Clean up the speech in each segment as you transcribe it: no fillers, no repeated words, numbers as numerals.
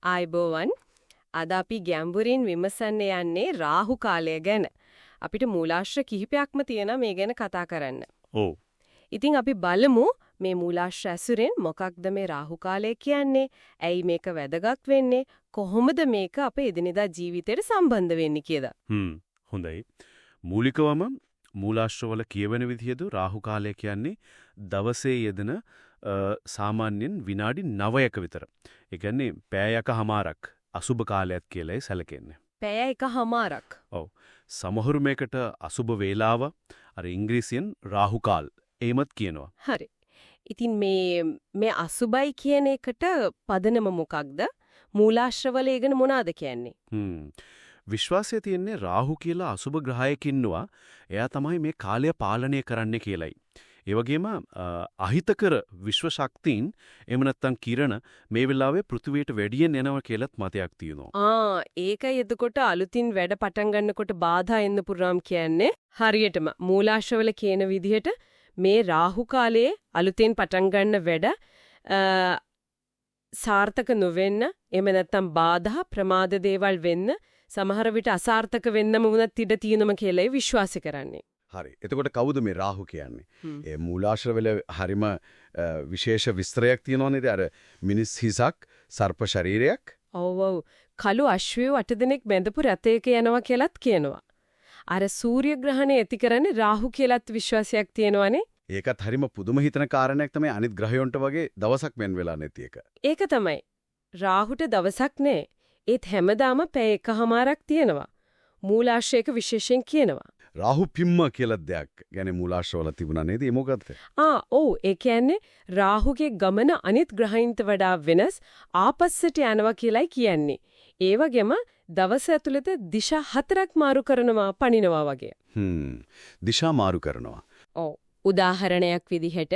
ආයුබෝවන්. අද අපි ගැඹුරින් විමසන්න යන්නේ රාහු කාලය ගැන. අපිට මූලාශ්‍ර කිහිපයක්ම තියෙනවා මේ ගැන කතා කරන්න. ඔව්. ඉතින් අපි බලමු මේ මූලාශ්‍ර ඇසුරෙන් මොකක්ද මේ රාහු කාලය කියන්නේ? ඇයි මේක වැදගත් වෙන්නේ? කොහොමද මේක අපේ එදිනෙදා ජීවිතයට සම්බන්ධ වෙන්නේ කියලා. හොඳයි. මූලිකවම මූලාශ්‍රවල කියවෙන විදිහට රාහු කාලය කියන්නේ දවසේ යෙදෙන සාමාන්‍යයෙන් විනාඩි 9ක විතර. ඒ කියන්නේ පැයකමාරක් අසුබ කාලයක් කියලායි සැලකෙන්නේ. පැය එකහමාරක්. ඔව්. සමහරු මේකට අසුබ වේලාව අර ඉංග්‍රීසියෙන් රාහු කාල් එහෙමත් කියනවා. හරි. ඉතින් මේ මේ අසුබයි කියන එකට පදනම මොකක්ද? මූලාශ්‍රවල ඒ ගැන මොනවාද කියන්නේ? විශ්වාසය තියෙන්නේ රාහු කියලා අසුබ ග්‍රහයෙක් ඉන්නවා. එයා තමයි මේ කාලය පාලනය කරන්නේ කියලයි. ඒ වගේම අහිතකර විශ්ව ශක්තීන් එහෙම නැත්නම් කිරණ මේ වෙලාවේ පෘථිවියට වැඩියෙන් එනවා කියලත් මතයක් තියෙනවා. ආ, ඒකයි එතකොට අලුතින් වැඩ පටන් ගන්නකොට බාධා එන්න පුරාම් කියන්නේ. හරියටම මූලාශ්‍රවල කියන විදිහට මේ රාහු කාලයේ අලුතෙන් පටන් ගන්න වැඩ සාර්ථක නොවෙන්න, එහෙම නැත්නම් බාධා ප්‍රමාද දේවල් වෙන්න, සමහර විට අසාර්ථක වෙන්නම වුණත් ඉඩ තියෙනම කියලායි විශ්වාස කරන්නේ. හරි. එතකොට කවුද මේ රාහු කියන්නේ? ඒ මූලාශ්‍රවල හරිම විශේෂ විස්තරයක් තියෙනවා නේද? අර මිනිස් හිසක්, සර්ප ශරීරයක්. ඔව් ඔව්. කළු අශ්වයෝ 8 දෙනෙක් බැඳපු රථයක යනවා කියලාත් කියනවා. අර සූර්ය ග්‍රහණය ඇති කරන්නේ රාහු කියලාත් විශ්වාසයක් තියෙනවානේ. ඒකත් හරිම පුදුම හිතන කාරණයක් තමයි, අනිත් ග්‍රහයන්ට වගේ දවසක් වෙන් වෙලා නැති එක. ඒක තමයි. රාහුට දවසක් නෑ. ඒත් හැමදාම පැය එකහමාරක් තියෙනවා. මූලාශ්‍රයක විශේෂයෙන් කියනවා. රාහු පිම්ම කියලා දෙයක් ගැන මූලාශ්‍රවල තිබුණා නේද? ඒ මොකද්ද? ආ ඔව්, ඒ කියන්නේ රාහුගේ ගමන අනිත් ග්‍රහයින්ට වඩා වෙනස්, ආපස්සට යනවා කියලායි කියන්නේ. ඒ වගේම දවස ඇතුළත දිශා 4ක් මාරු කරනවා, පනිනවා වගේ. දිශා මාරු කරනවා. ඔව්. උදාහරණයක් විදිහට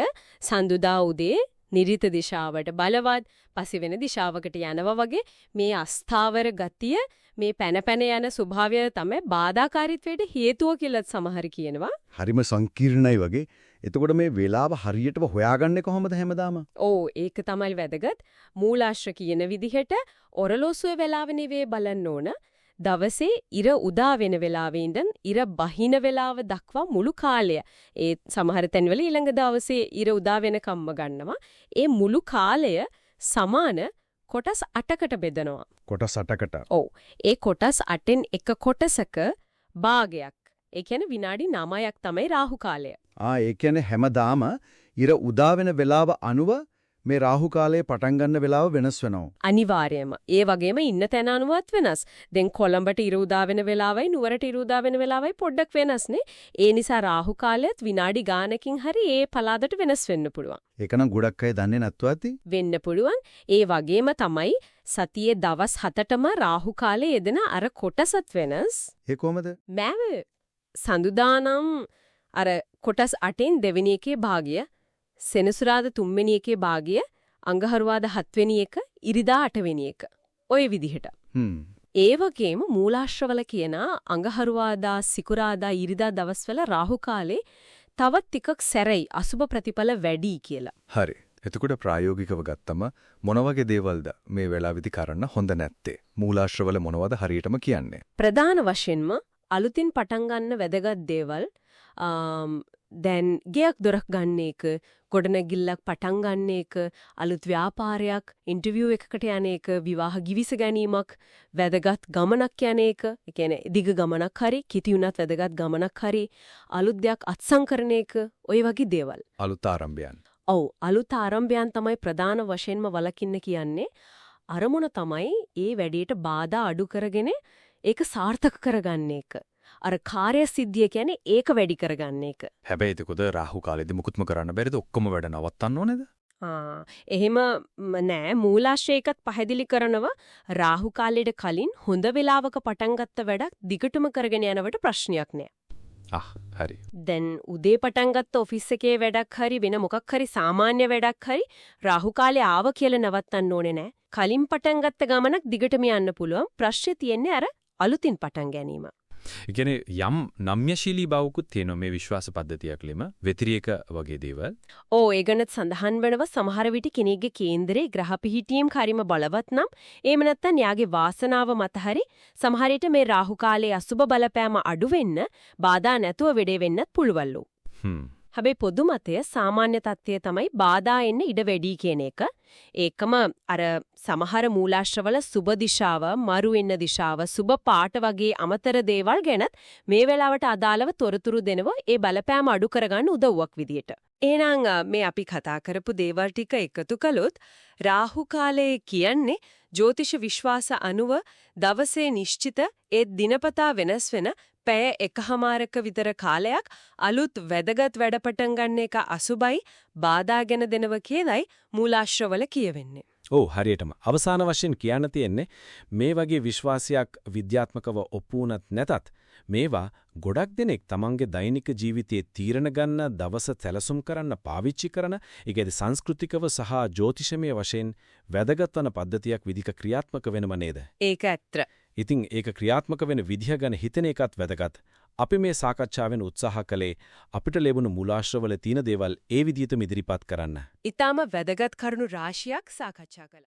සඳුදා උදේ නිරිත දිශාවට බලවත්, පසි වෙන දිශාවකට යනවා වගේ මේ අස්ථාවර ගතිය, මේ පැන පැන යන ස්වභාවය තමයි බාධාකාරීත්වයට හේතුව කියලාත් සමහර කියනවා. හරිම සංකීර්ණයි වගේ. එතකොට මේ වේලාව හරියටම හොයාගන්නේ කොහොමද හැමදාම? ඔව්, ඒක තමයි වැදගත්. මූලාශ්‍ර කියන විදිහට ඔරලෝසුවේ වෙලාව නෙවෙයි බලන්න ඕන. දවසේ ඉර උදා වෙන වෙලාවේ ඉඳන් ඉර බහින වෙලාව දක්වා මුළු කාලය. ඒ සමහර තැන්වල ඊළඟ දවසේ ඉර උදා වෙනකම්ම ගන්නවා. ඒ මුළු කාලය සමාන කොටස් 8කට බෙදනවා. කොටස් 8කට. ඔව්. ඒ කොටස් 8න් එක කොටසක භාගයක්. ඒ කියන්නේ විනාඩි 9ක් තමයි රාහු කාලය. ආ, ඒ කියන්නේ හැමදාම ඉර උදා වෙන වෙලාව අනුව මේ රාහු කාලයේ පටන් ගන්න වෙලාව වෙනස් වෙනවා. අනිවාර්යයෙන්ම. ඒ වගේම ඉන්න තැන අනුවත් වෙනස්. දැන් කොළඹට ඉර උදා වෙන වෙලාවයි නුවරට ඉර උදා වෙන වෙලාවයි පොඩ්ඩක් වෙනස් නේ. ඒ නිසා රාහු කාලයත් විනාඩි ගානකින් හරි ඒ පළාතට වෙනස් වෙන්න පුළුවන්. ඒක නම් ගොඩක් අය දන්නේ නැතුව ඇති. වෙන්න පුළුවන්. ඒ වගේම තමයි සතියේ දවස් 7ටම රාහු කාලයේ යෙදෙන අර කොටසත් වෙනස්. ඒ කොහමද? මෑව සඳුදා නම් අර කොටස් 8න් දෙවෙනි එකේ භාගය, සෙනසුරාදා තුන්වෙනි එකේ භාගය, අඟහරුවාදා හත්වෙනි එක, ඉරිදා අටවෙනි එක. ඔය විදිහට. ඒ වගේම මූලාශ්‍රවල කියන අඟහරුවාදා, සිකුරාදා, ඉරිදා දවස්වල රාහු කාලේ තවත් ටිකක් සැරයි, අසුබ ප්‍රතිඵල වැඩි කියලා. හරි. එතකොට ප්‍රායෝගිකව ගත්තම මොන වගේ දේවල්ද මේ වෙලාවෙදි කරන්න හොඳ නැත්තේ? මූලාශ්‍රවල මොනවද හරියටම කියන්නේ? ප්‍රධාන වශයෙන්ම අලුතින් පටන් ගන්න වැදගත් දේවල්, දැන් ගෙයක් දොරක් ගන්න එක, ගොඩනැගිල්ලක් පටන් ගන්න එක, අලුත් ව්‍යාපාරයක්, ඉන්ටර්විව් එකකට යන එක, විවාහ ගිවිස ගැනීමක්, වැදගත් ගමනක් යන එක, ඒ කියන්නේ දිග ගමනක් හරි, කෙටි වුණත් වැදගත් ගමනක් හරි, අලුත් දෙයක් අත්සන් කරන එක, ඔය වගේ දේවල්. අලුත් ආරම්භයන්. ඔව්, අලුත් ආරම්භයන් තමයි ප්‍රධාන වශයෙන්ම වළකින්න කියන්නේ. අරමුණ තමයි ඒ වැඩේට බාධා අඩු කරගෙන ඒක සාර්ථක කරගන්න එක. අර කාර්ය සිද්ධිය කියන්නේ ඒක වැඩි කරගන්න එක. හැබැයි එතකොට රාහු කාලෙදි මුකුත්ම කරන්න බැරිද? ඔක්කොම වැඩ නවත්තන්න ඕනේද? ආ, එහෙම නෑ. මූලාශ්‍රයකත් පැහැදිලි කරනවා රාහු කාලයට කලින් හොඳ වෙලාවක පටන් ගත්ත වැඩක් දිගටම කරගෙන යනවට ප්‍රශ්නයක් නෑ. ආ, හරි. දැන් උදේ පටන් ගත්ත ඔෆිස් එකේ වැඩක් හරි වෙන මොකක් හරි සාමාන්‍ය වැඩක් හරි රාහු කාලේ ආව කියලා නවත්තන්න ඕනේ නෑ. කලින් පටන් ගත්ත ගමනක් දිගටම යන්න පුළුවන්. ප්‍රශ්නේ තියෙන්නේ අර අලුතින් පටන් ගැනීම. ඒ කියන්නේ යම් නම්‍යශීලී බවකුත් තියෙනවා මේ විශ්වාස පද්ධතියක් ළම වෙතිරියක වගේ දේවල්. ඔව්, ඒ ගැනත් සඳහන් වෙනවා සමහර විට කෙනෙක්ගේ කේන්දරේ ග්‍රහ පිහිටීම් හරිම බලවත් නම් එහෙම නැත්නම් යාගේ වාසනාව මත හරි සමහර විට මේ රාහු කාලයේ අසුබ බලපෑම අඩු වෙන්න බාධා නැතුව වැඩේ වෙන්නත් පුළුවන්ලු. හැබැයි පොදු මතය සාමාන්‍ය තත්ත්වය තමයි බාධා එන්න ඉඩ වැඩි කියන එක. ඒකම අර සමහර මූලාශ්‍රවල සුබ දිශාව, මරු වෙන්න දිශාව, සුබ පාට වගේ අමතර දේවල් ගැනත් මේ වෙලාවට අදාළව තොරතුරු දෙනවා ඒ බලපෑම අඩු කරගන්න උදව්වක් විදියට. එහෙනම් මේ අපි කතා කරපු දේවල් ටික එකතු කළොත් රාහු කාලය කියන්නේ ජ්‍යොතිෂ විශ්වාස අනුව දවසේ නිශ්චිත ඒ දිනපතා වෙනස් වෙන පැය එකහමාරක විතර කාලයක් අලුත් වැදගත් වැඩ පටන් ගන්න එක අසුබයි, බාධා ගැන දෙනව කියලයි මූලාශ්‍රවල කියවෙන්නේ. ඔව්, හරියටම. අවසාන වශයෙන් කියන්න තියෙන්නේ මේ වගේ විශ්වාසයක් විද්‍යාත්මකව ඔප්පු වුණත් නැතත් මේවා ගොඩක් දෙනෙක් තමන්ගේ දෛනික ජීවිතයේ තීරණ ගන්න, දවස සැලසුම් කරන්න පාවිච්චි කරන, ඒ කියන්නේ සංස්කෘතිකව සහ ජ්‍යොතිෂමය වශයෙන් වැදගත් වන පද්ධතියක් විදිහට ක්‍රියාත්මක වෙනව නේද? ඒක ඇත්ත. ඉතින් ඒක ක්‍රියාත්මක වෙන විදිහ ගැන හිතන එකත් වැදගත්. අපි මේ සාකච්ඡාවෙන් උත්සාහ කළේ අපිට ලැබුණු මූලාශ්‍රවල තියෙන දේවල් ඒ විදිහටම ඉදිරිපත් කරන්න. ඊටාම වැදගත් කරුණු රාශියක් සාකච්ඡා කළා.